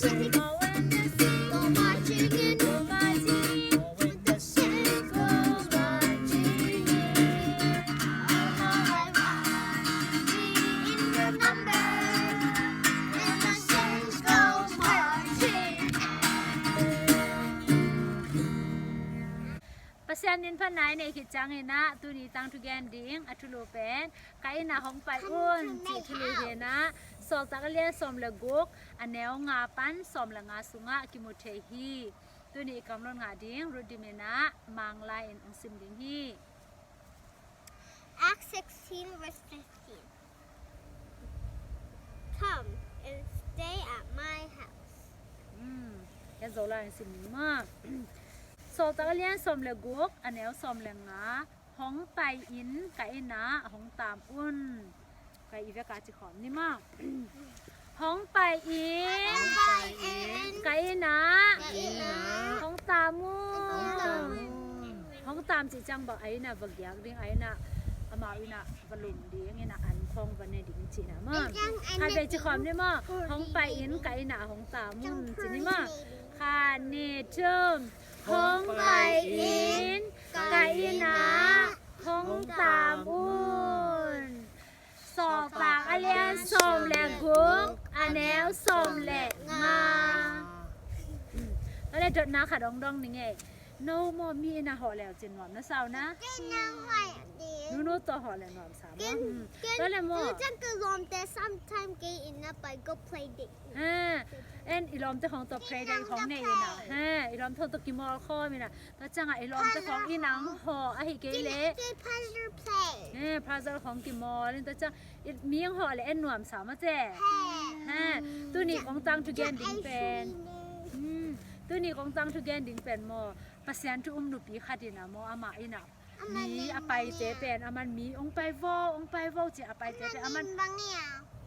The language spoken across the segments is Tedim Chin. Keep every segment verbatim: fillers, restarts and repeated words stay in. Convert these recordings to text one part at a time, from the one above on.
Go marching in, go marching in, with the saints go marching in. All my life, me in your number, with the saints go marching in. Pasian min phatna i neih khit ciangin ah, tuni tangthu gen ding a thulu pen, "Ka inn ah hong pai un," cih thulu hi-in ah, Sawltak a lian sawm le guk, a neu nga pan sawm le nga sungah kimu thei hi. Tuni i kamlot ngah ding Ruth Dim in ah Manglai in hong sim ding hi. Acts sixteen, verse fifteen. "Come and stay at my house." Hmm, ken Zolai in sim ding maw. Sawltak a lian sawm le guk, a neu sawm le nga, "Hong pai in, ka inn ah hong tam un." Ka i vek a ci khawm ni maw. "Hong pai in, hong pai in, ka inn ah, ka inn ah, hong tam un." Hong tam un. Hong tam cih ciang bang a inn ah va giak ding, a inn ah, amau inn ah va lum ding, inn ah an khawng va ne ding cihna maw. Khat vei ci khawm ni maw. "Hong pai in, ka inn ah hong tam un," ci ni maw. Khat, nih, thum. "Hong pai in, ka inn ah hong tam un." Sawltak a lian sawm le guk, a neu sawm le nga. Tua leh dotna khat hong dong ni ngei. No maw, mi inn ah hawh leu cin nuam na sa uh na. Nunu tawh hawh leh nuam sa maw. Hmm. Tua leh maw, sometime kei inn ah pai, go play date. Ha, en i lawmte khawng tawh play date khawng nei in ah. Ha, i lawmte khawng tawh kimawl khawm in ah. Tua ciangah i lawmte khawng inn ah hawh ahih kei leh, eh, puzzle khawng kimawl in, tua ciang i mi hong hawh leh en nuam sa maw ce. Ha, tuni kong tangthu gen ding pen, hmm, tuni kong tangthu gen ding pen maw, Pasian thu um nupi khat in ah maw, amah in ah mi a paite pen, aman mi hong pai vo, hong pai vo ci a paite pen, aman,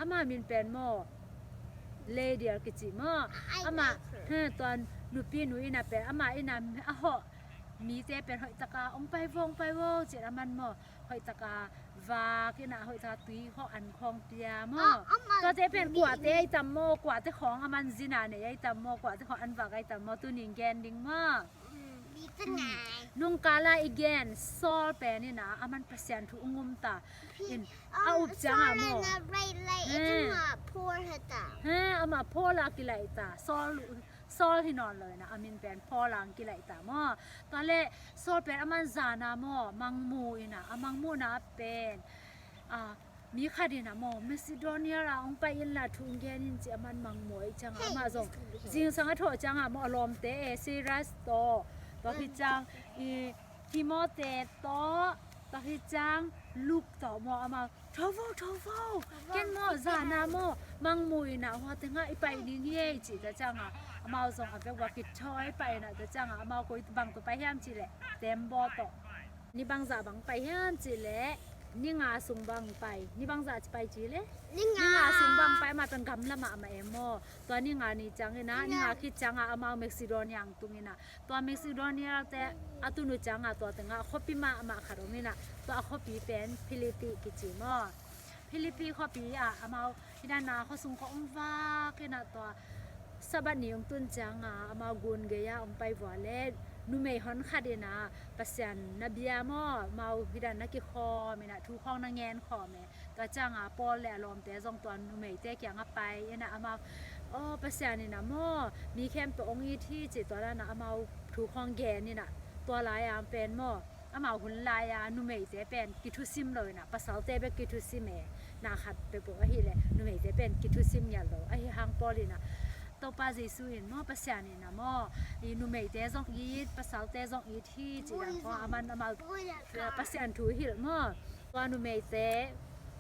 ama min pen maw, Lady a kici maw. Amah, ha, tua nupinu in ah pen, amah in ah a hawh mite pen hoih taka hong pai vo, hong pai vo ci a, aman maw, hoih taka vak in ah, hoih taka tui khawng an khawng pia maw. Tuate pen kuate ahi tam maw, kuate khawng aman zin a nei ahi tam maw, kuate khawng an vak ahi tam maw, tuni in gen ding maw. Nungkala i gen Saul pen in ah, aman Pasian thu ung um ta in, a up ciangah maw, ha, amah Paul a kilaih ta. Saul, Saul hi nawn lo in ah, a min pen Paul a kilaih ta maw. Tua leh Saul pen aman zan a maw, mangmu in ah, a mangmuhna pen, a, mi khat in ah maw, Macedonia ah hong pai inla thu hong gen in ci, aman mangmu ahih ciangah, amah zong zingsang a thawh ciangah maw, a lawmte, eh, Silas tawh, tua khit ciang i Timothy tawh, tua khit ciang Luke tawh maw, amah, "Tho vo, tho vo, ken maw zan a maw, mangmu in ah hua tengah i pai ding hi ei," ci, tua ciangah amau zong a vek ua kithawi pai in ah, tua ciangah amau koi bang tawh pai hiam cih leh, tembaw tawh. Ni bangzah bang pai hiam cih leh, ni nga sung bang pai. Ni bangzah ci pai cih leh, ni nga sung bang pai. Amah pen gamla mahmah e maw. Tua ni nga ni ciangin ah, ni nga khit ciangah amau Macedonia hong tung in ah, tua Macedonia te a tun uh ciangah tua tengah khuapi mahmah khat om in ah, tua khuapi pen Philippi kici maw. Philippi khuapi ah amau hih dan a khuasung khawng hong vak in ah, tua Sabbath ni hong tun ciangah amau gun gei ah hong pai vua leh, numei hon khat in ah Pasian na bia maw, amau hih dan na kikhawm in ah, thu khawng na ngen khawm e. Tua ciangah Paul leh a lawmte zong tua numeite kiangah pai in ah, amau, "Aw, Pasian in ah maw, mi khempeuh hong it hi," ci, tua dan ah amau thu khawng gen in ah, tua lai-a pen maw, amau hun lai-a numeite pen kithusim lo in ah, pasalte bek kithusim e. Na khat peuhpeuh ahih leh numeite pen kithusim ngiat lo. Ahi hang Paul in ah, Topa Jesu in maw, Pasian in ah maw, i numeite zong it, pasalte zong it hi, ci dan khawng aman amau Pasian thu hilh maw. Tua numeite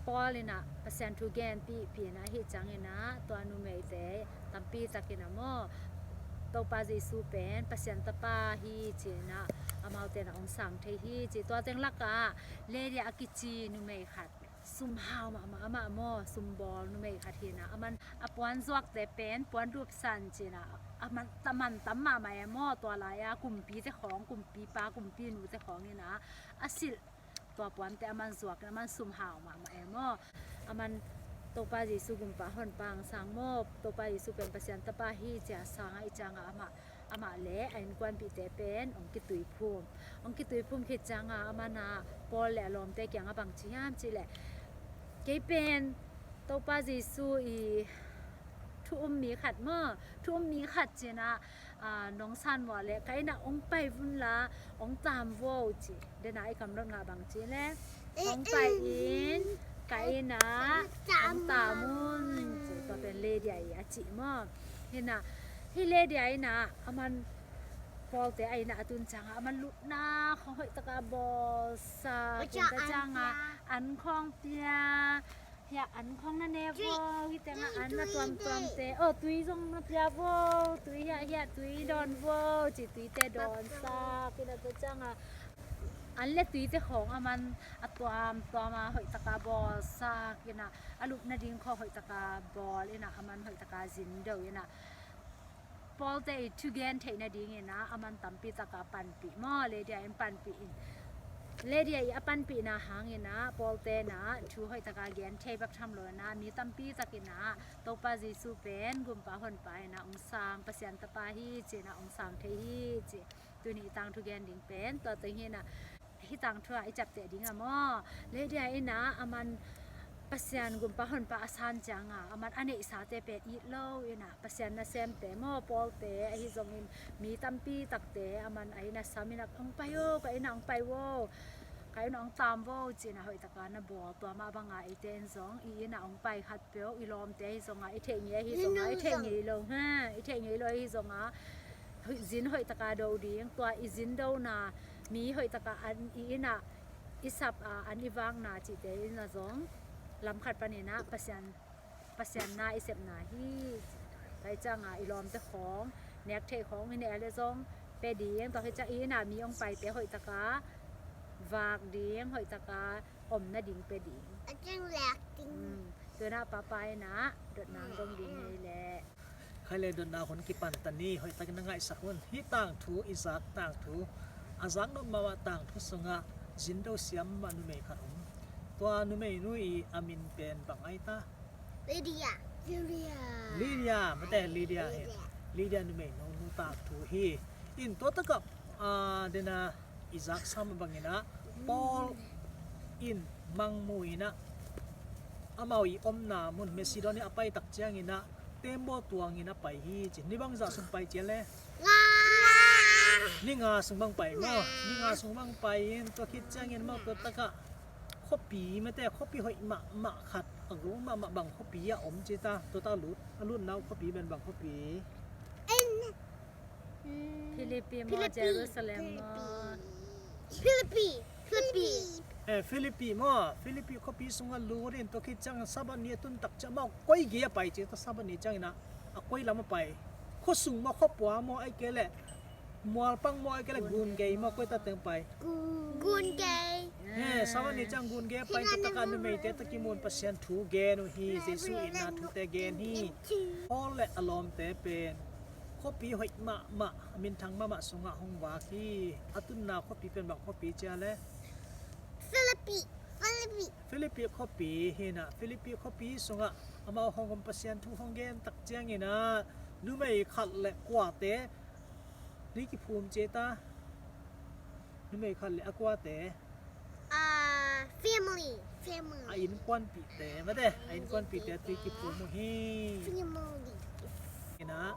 Paul in ah Pasian thu genpihpih in ah, ahih ciangin ah tua numeite tampi takin ah maw, Topa Jesu pen Pasian Tapa hi ci-in ah, amaute in ah hong sang thei hi ci. Tua teng lakah Lydia a kici numei khat, sum hau mahmah, amah maw, sumbawl numei khat hi-in ah, aman a puan zuakte pen puan dupsan ci-in ah, aman, aman tam mahmah e maw. Tua lai-a kumpite khawng, kumpipa, kumpinute khawng in ah a silh, tua puante aman zuak in, aman sum hau mahmah e maw. Aman Topa Jesu gumpa honpa hong sang maw, Topa Jesu pen Pasian tapa hi ci-a sang ahih ciangah amah, amah le a innkuanpihte pen hong kituiphum. Hong kituiphum khit ciangah amah na Paul le a lawmte kiangah bang ci hiam cih leh, kei pen Topa Jesu i thu um mi khat maw, thu um mi khat cin ah, aa, nong san mawh leh ka inn ah hong pai vun la, hong taam vo ci. Dena i kamlot ngah bang ci leh, hong pai in, ka inn ah hong taam un ci. Tua pen Lydia i a cih maw. Hi na, hi Lydia in ah aman Paul te a inn ah a tun ciangah aman lupna khawng hoih taka bawlsak, tua ciangah an khawng pia. Hiah an khawng na ne vo, hi tengah an na tuamtuamte. Oh, tui zong na pia vo, tui hiah, hiah tui dawn vo ci, tuite dawnsak in ah, tua ciangah an le tuite khawng aman a tuamtuam a hoih taka bawlsak in ah, a lupna ding khawng hoih taka bawl in ah, aman hoih taka zin do in ah, Paul te i thugen theih nadingin ah aman tampi taka panpih maw, Lydia in panpih in. Lydia i a panpihna hangin ah Paul te in ah thu hoih taka gen thei bek tham lo in ah, mi tampi takin ah Topa Jesu pen gumpa honpa in ah hong sang, Pasian tapa hi ci in ah hong sang thei hi ci. Tuni i tangthu gen ding pen tua teng hi in ah, hih tangthu ah i ciapteh ding ah maw, Lydia in ah aman Pasian gumpa honpa a san ciangah aman a neihsate pen it lo in ah, Pasian nasemte maw, Paul te ahi zongin mi tampi takte aman a inn ah sam in ah, hong pai o, ka inn ah hong pai vo, ka inn ah hong taam vo ci in ah hoih taka na bawl. Tua mah bangah eite in zong i inn ah hong pai khat peuh, i lawmte ahi zongah, i theih ngei ahi zongah, i theih ngei lo ha, i theih ngei lo ahi zongah, zin hoih taka do ding, tua i zin dona, mi hoih taka an i inn ah i sap a, an i vakna cihte in ah zong lam khat panin ah Pasian, Pasian na i sepna hi. Tua hi ciangah i lawmte khawng, nek theih khawng i neh leh zong pia ding, tua hi ciang i inn ah mi hong paite hoih taka vak ding, hoih taka om nading pia ding. A cing lek ding. Mm. Tua in ah papa in ah dotna hong dong ding hi leh. Khai le dotna hun kipan ta ni, hoih takin na ngaihsak un. Hih tangthu, i zak tangthu, a zak nop mahmah tangthu sungah zin do siam mah numei khat om. Tua numeinu i a min pen bang ai ta? Lydia. Lydia. Lydia, mate Lydia hi. Lydia. Lydia numeinu, nu tangthu hi. In tua takah, ah, dena i zaksa mah bangin ah, Paul in mangmu in ah, amau i omna mun Macedonia a pai tak ciangin ah, tembaw tuangin a pai hi ci. Ni bangzah sung pai ci a le? Nga. Ni nga sung bang pai maw. Ni nga sung bang pai in, tua khit ciangin amau tua takah khuapi, mate khuapi hoih mahmah khat, a guk mahmah bang khuapi a om ci ta. Tua takah a lut, a lutna uh khuapi pen bang khuapi? Philippi maw, Jerusalem maw? Philippi. Philippi. Eh, Philippi maw? Philippi khuapi sungah lut in, tua khit ciang Sabbath ni a tun tak ciang amau koi gei a pai ci ta, Sabbath ni ciangin ah a koi lam a pai. Khua sung maw, khua pua maw, ahih kei leh mualpang maw, ahih kei leh gun gei maw, koi ta teng pai? Gun gei. Eh, Sabbath ni ciang gun gei a pai, tua takah numeite tawh kimu in Pasian thu gen uh hi, Jesu itna thute gen hi. Paul le a lawmte pen khuapi hoih mahmah, a minthang mahmah sungah hong vak hi. A tunna khuapi pen bang khuapi ci a le? Philippi. Philippi. Philippi khuapi hi in ah, Philippi khuapi sungah amau hong om, Pasian thu hong gen tak ciangin ah, numei khat le kuate tui kiphum ci ta. Numei khat le a kuate? Ah, family. Family. A innkuanpihte, mate, a innkuanpihte tui kiphum uh hi. Family. In ah,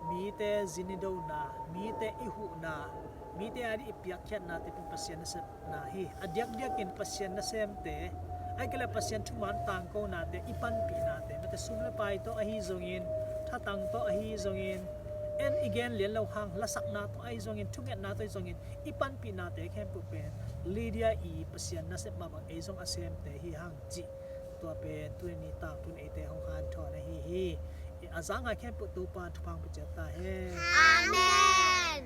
mite zin i dona, mite i huhna, mite a dih i piakkhiatnate pen Pasian nasepna hi. A diakdiakin Pasian nasemte, ahih kei leh Pasian thuman tangkonate, i panpihnate, mate sum le pai tawh ahi zongin, thatang tawh ahi zongin, en i gen lian lo hang, lasakna tawh ahi zongin, thungetna tawh ahi zongin, i panpihnate khempeuh pen Lydia i Pasian nasep mah bang ei zong a semte hi hang cih, tua pen tuni tangthu in eite hong hanthawn ahi hi. A zak ngai khempeuh Topa'n thupha hong pia ciat ta hen. Amen.